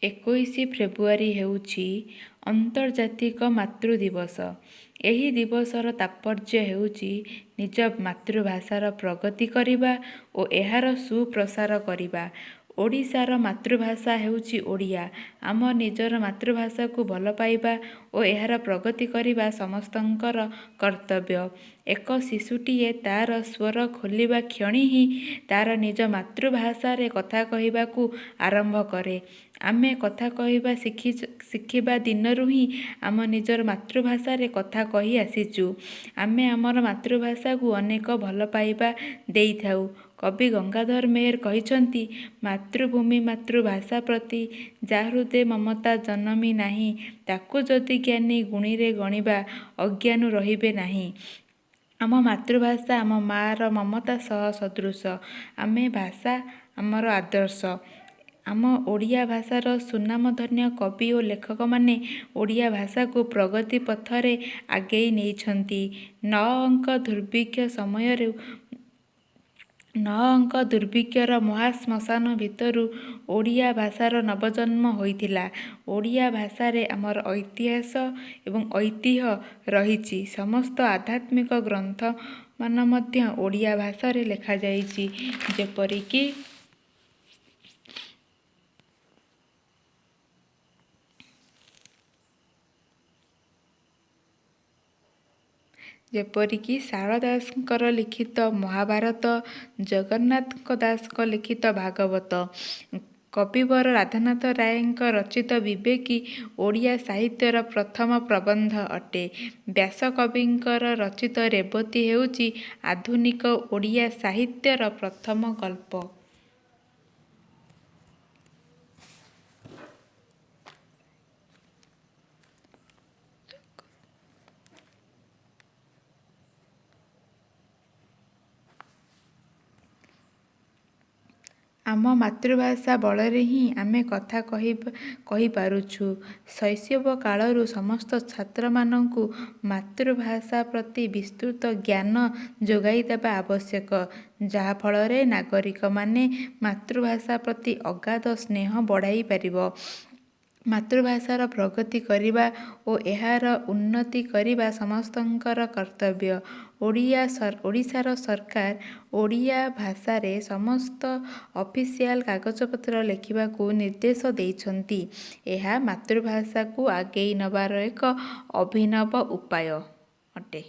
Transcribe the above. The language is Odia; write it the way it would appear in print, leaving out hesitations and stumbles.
21 ଫେବୃଆରୀ ହେଉଛି ଆନ୍ତର୍ଜାତିକ ମାତୃ ଦିବସ। ଏହି ଦିବସର ତାତ୍ପର୍ଯ୍ୟ ହେଉଛି ନିଜ ମାତୃଭାଷାର ପ୍ରଗତି କରିବା ଓ ଏହାର ସୁପ୍ରସାର କରିବା। ଓଡ଼ିଶାର ମାତୃଭାଷା ହେଉଛି ଓଡ଼ିଆ। ଆମ ନିଜର ମାତୃଭାଷାକୁ ଭଲ ପାଇବା ଓ ଏହାର ପ୍ରଗତି କରିବା ସମସ୍ତଙ୍କର କର୍ତ୍ତବ୍ୟ। ଏକ ଶିଶୁଟିଏ ତା'ର ସ୍ୱର ଖୋଲିବା କ୍ଷଣି ହିଁ ତା'ର ନିଜ ମାତୃଭାଷାରେ କଥା କହିବାକୁ ଆରମ୍ଭ କରେ। ଆମେ କଥା କହିବା ଶିଖିବା ଦିନରୁ ହିଁ ଆମ ନିଜର ମାତୃଭାଷାରେ କଥା କହି ଆସିଛୁ। ଆମେ ଆମର ମାତୃଭାଷାକୁ ଅନେକ ଭଲ ପାଇବା ଦେଇଥାଉ। କବି ଗଙ୍ଗାଧର ମେହେର କହିଛନ୍ତି, ମାତୃଭୂମି ମାତୃଭାଷା ପ୍ରତି ଯା ହୃଦେ ମମତା ଜନମି ନାହିଁ, ତାକୁ ଯଦି ଜ୍ଞାନୀ ଗୁଣୀରେ ଗଣିବା, ଅଜ୍ଞାନୁ ରହିବେ ନାହିଁ। ଆମ ମାତୃଭାଷା ଆମ ମାଆର ମମତା ସହ ସଦୃଶ। ଆମେ ଭାଷା ଆମର ଆଦର୍ଶ। ଆମ ଓଡ଼ିଆ ଭାଷାର ସୁନାମଧନ୍ୟ କବି ଓ ଲେଖକମାନେ ଓଡ଼ିଆ ଭାଷାକୁ ପ୍ରଗତି ପଥରେ ଆଗେଇ ନେଇଛନ୍ତି। ନଅ ଅଙ୍କ ଦୁର୍ଭିକ୍ଷ ସମୟରୁ 9 ଅଙ୍କ ଦୁର୍ଭିକ୍ଷର ମହାଶ୍ମଶାନ ଭିତରୁ ଓଡ଼ିଆ ଭାଷାର ନବଜନ୍ମ ହୋଇଥିଲା। ଓଡ଼ିଆ ଭାଷାରେ ଆମର ଇତିହାସ ଏବଂ ଐତିହ୍ୟ ରହିଛି। ସମସ୍ତ ଆଧ୍ୟାତ୍ମିକ ଗ୍ରନ୍ଥମାନ ମଧ୍ୟ ଓଡ଼ିଆ ଭାଷାରେ ଲେଖାଯାଇଛି, ଯେପରିକି ଶାରଳା ଦାସଙ୍କର ଲିଖିତ ମହାଭାରତ, ଜଗନ୍ନାଥଙ୍କ ଦାସଙ୍କ ଲିଖିତ ଭାଗବତ। କବିବର ରାଧାନାଥ ରାୟଙ୍କ ରଚିତ ବିବେକୀ ଓଡ଼ିଆ ସାହିତ୍ୟର ପ୍ରଥମ ପ୍ରବନ୍ଧ ଅଟେ। ବ୍ୟାସକବିଙ୍କର ରଚିତ ରେବତୀ ହେଉଛି ଆଧୁନିକ ଓଡ଼ିଆ ସାହିତ୍ୟର ପ୍ରଥମ ଗଳ୍ପ। ଆମ ମାତୃଭାଷା ବଳରେ ହିଁ ଆମେ କଥା କହିପାରୁଛୁ। ଶୈଶବ କାଳରୁ ସମସ୍ତ ଛାତ୍ରମାନଙ୍କୁ ମାତୃଭାଷା ପ୍ରତି ବିସ୍ତୃତ ଜ୍ଞାନ ଯୋଗାଇ ଦେବା ଆବଶ୍ୟକ, ଯାହାଫଳରେ ନାଗରିକମାନେ ମାତୃଭାଷା ପ୍ରତି ଅଗାଧ ସ୍ନେହ ବଢ଼ାଇ ପାରିବ। ମାତୃଭାଷାର ପ୍ରଗତି କରିବା ଓ ଏହାର ଉନ୍ନତି କରିବା ସମସ୍ତଙ୍କର କର୍ତ୍ତବ୍ୟ। ଓଡ଼ିଶାର ସରକାର ଓଡ଼ିଆ ଭାଷାରେ ସମସ୍ତ ଅଫିସିଆଲ୍ କାଗଜପତ୍ର ଲେଖିବାକୁ ନିର୍ଦ୍ଦେଶ ଦେଇଛନ୍ତି। ଏହା ମାତୃଭାଷାକୁ ଆଗେଇ ନେବାର ଏକ ଅଭିନବ ଉପାୟ ଅଟେ।